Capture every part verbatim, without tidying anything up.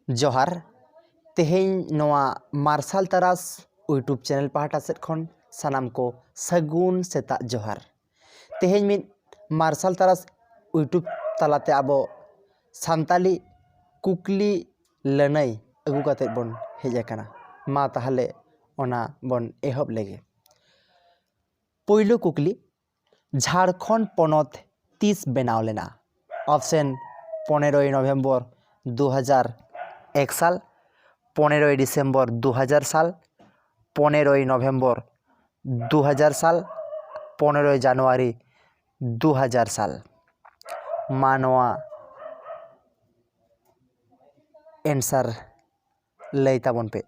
ᱡᱚᱦᱟᱨ᱾ ᱛᱮᱦᱮᱧ ᱱᱚᱣᱟ ᱢᱟᱨᱥᱟᱞ ᱛᱟᱨᱟᱥ YouTube ᱪᱮᱱᱮᱞ ᱯᱟᱦᱴᱟ ᱥᱮᱫ ᱠᱷᱚᱱ ᱥᱟᱱᱟᱢ ᱠᱚ ᱥᱟᱹᱜᱩᱱ ᱥᱮᱛᱟᱜ ᱡᱚᱦᱟᱨ᱾ ᱛᱮᱦᱮᱧ ᱢᱤᱫ ᱢᱟᱨᱥᱟᱞ ᱛᱟᱨᱟᱥ YouTube ᱛᱟᱞᱟᱛᱮ ᱟᱵᱚ ᱥᱟᱱᱛᱟᱞᱤ ᱠᱩᱠᱞᱤ ᱞᱟᱹᱱᱟᱹᱭ ᱟᱹᱜᱩ ᱠᱟᱛᱮᱫ ᱵᱚᱱ ᱦᱮᱡ ᱟᱠᱟᱱᱟ᱾ ᱢᱟ ᱛᱟᱦᱚᱞᱮ ᱚᱱᱟ ᱵᱚᱱ ᱮᱦᱚᱵ ᱞᱮᱜᱮ᱾ ᱯᱳᱭᱞᱳ ᱠᱩᱠᱞᱤ, ᱡᱷᱟᱲᱠᱷᱚᱸᱰ ᱯᱚᱱᱚᱛ ᱛᱤᱥ ᱵᱮᱱᱟᱣ ᱞᱮᱱᱟ? ᱚᱯᱥᱮᱱ, ᱯᱚᱱᱮᱨᱚᱭ ᱱᱚᱵᱷᱮᱢᱵᱚᱨ ᱫᱩ ᱦᱟᱡᱟᱨ ᱮᱠ ᱥᱟᱞ, ᱯᱚᱱᱮᱨᱚᱭ ᱰᱤᱥᱮᱢᱵᱚᱨ ᱫᱩ ᱦᱟᱡᱟᱨ ᱥᱟᱞ, ᱯᱚᱱᱮᱨᱚᱭ ᱱᱚᱵᱷᱮᱢᱵᱚᱨ ᱫᱩ ᱦᱟᱡᱟᱨ ᱥᱟᱞ, ᱯᱚᱱᱮᱨᱚᱭ ᱡᱟᱱᱩᱣᱟᱨᱤ ᱫᱩ ᱦᱟᱡᱟᱨ ᱥᱟᱞ᱾ ᱢᱟ ᱱᱚᱣᱟ ᱮᱱᱥᱟᱨ ᱞᱟᱹᱭ ᱛᱟᱵᱚᱱ ᱯᱮ᱾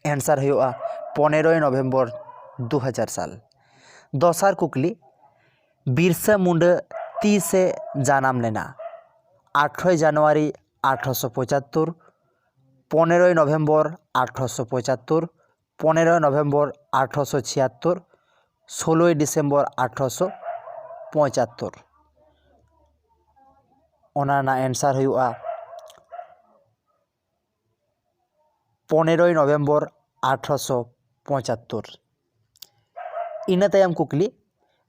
ᱮᱱᱥᱟᱨ ᱦᱩᱭᱩᱜᱼᱟ ᱯᱚᱱᱮᱨᱚᱭ ᱱᱚᱵᱷᱮᱢᱵᱚᱨ ᱫᱩ ᱦᱟᱡᱟᱨ ᱥᱟᱞ᱾ ᱫᱚᱥᱟᱨ ᱠᱩᱠᱞᱤ, ᱵᱤᱨᱥᱟ ᱢᱩᱱᱰᱟ ᱛᱤᱥᱮ ᱡᱟᱱᱟᱢ ᱞᱮᱱᱟ? ᱟᱴᱷᱨᱚᱭ ᱡᱟᱱᱩᱣᱟᱨᱤ ᱟᱴᱷᱨᱚᱥᱚ ᱯᱚᱸᱪᱟᱛᱛᱳᱨ, ᱯᱚᱱᱮᱨᱚᱭ ᱱᱚᱵᱷᱮᱢᱵᱚᱨ ᱟᱴᱷᱨᱚᱥᱚ ᱯᱚᱸᱪᱟᱛᱛᱳᱨ, ᱯᱚᱱᱮᱨᱚᱭ ᱱᱚᱵᱷᱮᱢᱵᱚᱨ ᱟᱴᱷᱨᱚᱥᱚ ᱪᱷᱤᱭᱟᱛᱛᱳᱨ, ᱥᱳᱞᱳᱭ ᱰᱤᱥᱮᱢᱵᱚᱨ ᱟᱴᱷᱨᱚᱥᱚ ᱯᱚᱸᱪᱟᱛᱛᱳᱨ᱾ ᱚᱱᱟ ᱨᱮᱱᱟᱜ ᱮᱱᱥᱟᱨ ᱦᱩᱭᱩᱜᱼᱟ ᱯᱚᱱᱮᱨᱚᱭ ᱱᱚᱵᱷᱮᱢᱵᱚᱨ ᱟᱴᱷᱨᱚᱥᱚ ᱯᱚᱸᱪᱟᱛᱛᱳᱨ᱾ ᱤᱱᱟᱹ ᱛᱟᱭᱚᱢ ᱠᱩᱠᱞᱤ,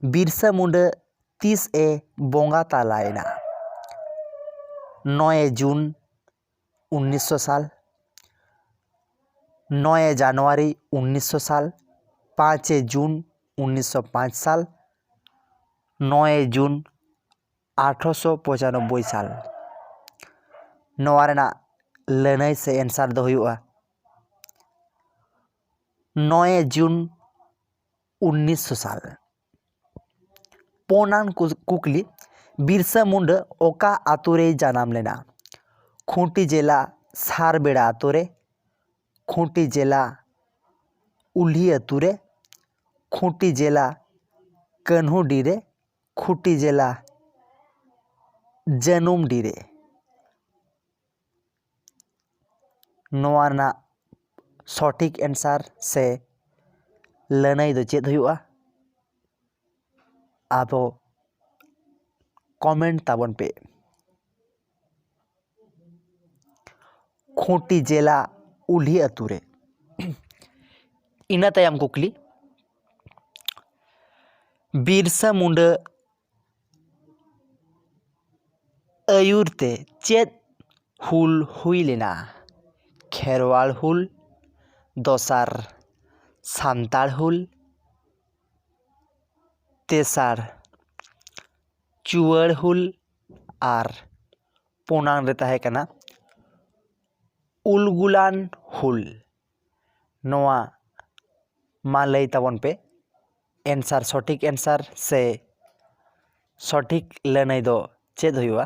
ᱵᱤᱨᱥᱟ ᱢᱩᱱᱰᱟ ᱛᱤᱥ ᱮ ᱵᱚᱸᱜᱟ ᱛᱟᱞᱟᱭᱮᱱᱟ? ᱱᱚᱭᱮ ᱡᱩᱱ ᱩᱱᱤᱥᱥᱚ ᱥᱟᱞ, ᱱᱚᱭᱮ ᱡᱟᱱᱩᱣᱟᱨᱤ ᱩᱱᱤᱥᱥᱚ ᱥᱟᱞ, ᱯᱟᱸᱪᱮ ᱡᱩᱱ ᱩᱱᱤᱥᱥᱚ ᱯᱟᱸᱪ ᱥᱟᱞ, ᱱᱚᱭᱮ ᱡᱩᱱ ᱟᱴᱷᱨᱚᱥᱚ ᱯᱚᱸᱪᱟᱱᱚᱵᱵᱳᱭ ᱥᱟᱞ᱾ ᱱᱚᱣᱟ ᱨᱮᱱᱟᱜ ᱞᱟᱹᱱᱟᱹᱭ ᱥᱮ ᱮᱱᱥᱟᱨ ᱫᱚ ᱦᱩᱭᱩᱜᱼᱟ ᱱᱚᱭᱮ ᱡᱩᱱ ᱩᱱᱤᱥᱥᱚ ᱥᱟᱞ᱾ ᱯᱳᱱᱟᱱ ᱠᱩ-, ᱠᱩᱠᱞᱤ, ᱵᱤᱨᱥᱟ ᱢᱩᱱᱰᱟ ᱚᱠᱟ ᱟᱛᱳ ᱨᱮᱭ ᱡᱟᱱᱟᱢ ᱞᱮᱱᱟ? ᱠᱷᱩᱸᱴᱤ ᱡᱮᱞᱟ ᱥᱟᱨᱵᱮᱲᱟ ᱟᱛᱳ ᱨᱮ, ᱠᱷᱩᱸᱴᱤ ᱡᱮᱞᱟ ᱩᱞᱦᱤ ᱟᱛᱳ ᱨᱮ, ᱠᱷᱩᱸᱴᱤ ᱡᱮᱞᱟ ᱠᱟᱹᱱᱦᱩᱰᱤ ᱨᱮ, ᱠᱷᱩᱸᱴᱤ ᱡᱮᱞᱟ ᱡᱟᱹᱱᱩᱢᱰᱤ ᱨᱮ᱾ ᱱᱚᱣᱟ ᱨᱮᱱᱟᱜ ᱥᱚᱴᱷᱤᱠ ᱮᱱᱥᱟᱨ ᱥᱮ ᱞᱟᱹᱱᱟᱹᱭ ᱫᱚ ᱪᱮᱫ ᱦᱩᱭᱩᱜᱼᱟ? ᱟᱵᱚ ᱠᱚᱢᱮᱱᱴ ᱛᱟᱵᱚᱱ ᱯᱮ᱾ ᱠᱷᱩᱸᱴᱤ ᱡᱮᱞᱟ ᱩᱞᱦᱤ ᱟᱹᱛᱩ ᱨᱮ᱾ ᱤᱱᱟᱹ ᱛᱟᱭᱚᱢ ᱠᱩᱠᱞᱤ, ᱵᱤᱨᱥᱟ ᱢᱩᱱᱰᱟᱹ ᱟᱹᱭᱩᱨ ᱛᱮ ᱪᱮᱫ ᱦᱩᱞ ᱦᱩᱭ ᱞᱮᱱᱟ? ᱠᱷᱮᱨᱣᱟᱲ ᱦᱩᱞ, ᱫᱚᱥᱟᱨ ᱥᱟᱱᱛᱟᱲ ᱦᱩᱞ, ᱛᱮᱥᱟᱨ ᱪᱩᱣᱟᱹᱲ ᱦᱩᱞ ᱟᱨ ᱯᱩᱱᱟᱝ ᱨᱮ ᱛᱟᱦᱮᱸ ᱠᱟᱱᱟ ᱩᱞᱜᱩᱞᱟᱱ ᱦᱩᱞ᱾ ᱱᱚᱣᱟ ᱢᱟ ᱞᱟᱹᱭ ᱛᱟᱵᱚᱱ ᱯᱮ, ᱮᱱᱥᱟᱨ, ᱥᱚᱴᱷᱤᱠ ᱮᱱᱥᱟᱨ ᱥᱮ ᱥᱚᱴᱷᱤᱠ ᱞᱟᱹᱱᱟᱹᱭ ᱫᱚ ᱪᱮᱫ ᱦᱩᱭᱩᱜᱼᱟ?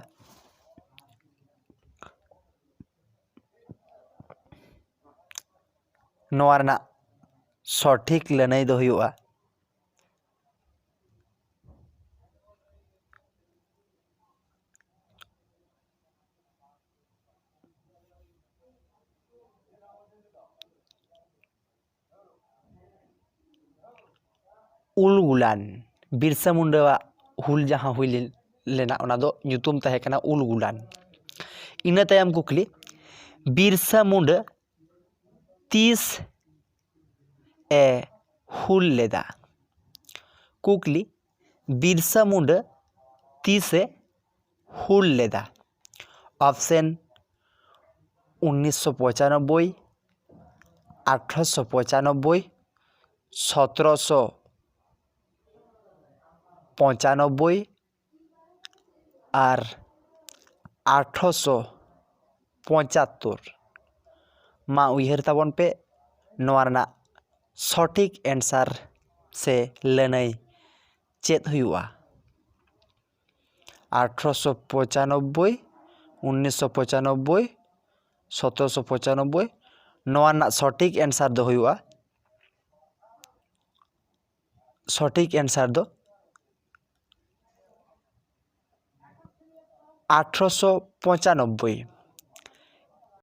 ᱱᱚᱣᱟ ᱨᱮᱱᱟᱜ ᱥᱚᱴᱷᱤᱠ ᱞᱟᱹᱱᱟᱹᱭ ᱫᱚ ᱦᱩᱭᱩᱜᱼᱟ ᱩᱞᱜᱩᱞᱟᱱ᱾ ᱵᱤᱨᱥᱟ ᱢᱩᱱᱰᱟᱹᱣᱟᱜ ᱦᱩᱞ ᱡᱟᱦᱟᱸ ᱦᱩᱭ ᱞᱮᱱ-, ᱞᱮᱱᱟ, ᱚᱱᱟ ᱫᱚ ᱧᱩᱛᱩᱢ ᱛᱟᱦᱮᱸ ᱠᱟᱱᱟ ᱩᱞᱜᱩᱞᱟᱱ᱾ ᱤᱱᱟᱹ ᱛᱟᱭᱚᱢ ᱠᱩᱠᱞᱤ, ᱵᱤᱨᱥᱟ ᱢᱩᱱᱰᱟᱹ ᱛᱤᱥ ᱮ ᱦᱩᱞ ᱞᱮᱫᱟ? ᱠᱩᱠᱞᱤ, ᱵᱤᱨᱥᱟ ᱢᱩᱱᱰᱟᱹ ᱛᱤᱥ ᱮ ᱦᱩᱞ ᱞᱮᱫᱟ? ᱚᱯᱥᱮᱱ, ᱩᱱᱤᱥᱥᱚ ᱯᱚᱸᱪᱟᱱᱚᱵᱵᱳᱭ, ᱟᱴᱷᱨᱚᱥᱚ ᱯᱚᱸᱪᱟᱱᱚᱵᱵᱳᱭ, ᱥᱚᱛᱨᱚᱥᱚ ᱯᱚᱸᱪᱟᱱᱚᱵᱵᱳᱭ ᱟᱨ ᱟᱴᱷᱨᱚᱥᱚ ᱯᱚᱸᱪᱟᱛᱛᱳᱨ᱾ ᱢᱟ ᱩᱭᱦᱟᱹᱨ ᱛᱟᱵᱚᱱ ᱯᱮ, ᱱᱚᱣᱟ ᱨᱮᱱᱟᱜ ᱥᱚᱴᱷᱤᱠ ᱮᱱᱥᱟᱨ ᱥᱮ ᱞᱟᱹᱱᱟᱹᱭ ᱪᱮᱫ ᱦᱩᱭᱩᱜᱼᱟ? ᱟᱴᱷᱨᱚᱥᱚ ᱯᱚᱸᱪᱟᱱᱚᱵᱵᱳᱭ, ᱩᱱᱤᱥᱥᱚ ᱯᱚᱸᱪᱟᱱᱚᱵᱵᱳᱭ, ᱥᱚᱛᱨᱚᱥᱚ ᱯᱚᱸᱪᱟᱱᱚᱵᱵᱳᱭ᱾ ᱱᱚᱣᱟ ᱨᱮᱱᱟᱜ ᱥᱚᱴᱷᱤᱠ ᱮᱱᱥᱟᱨ ᱫᱚ ᱦᱩᱭᱩᱜᱼᱟ, ᱥᱚᱴᱷᱤᱠ ᱮᱱᱥᱟᱨ ᱫᱚ ᱟᱴᱷᱨᱚᱥᱚ ᱯᱚᱸᱪᱟᱱᱚᱵᱵᱳᱭ᱾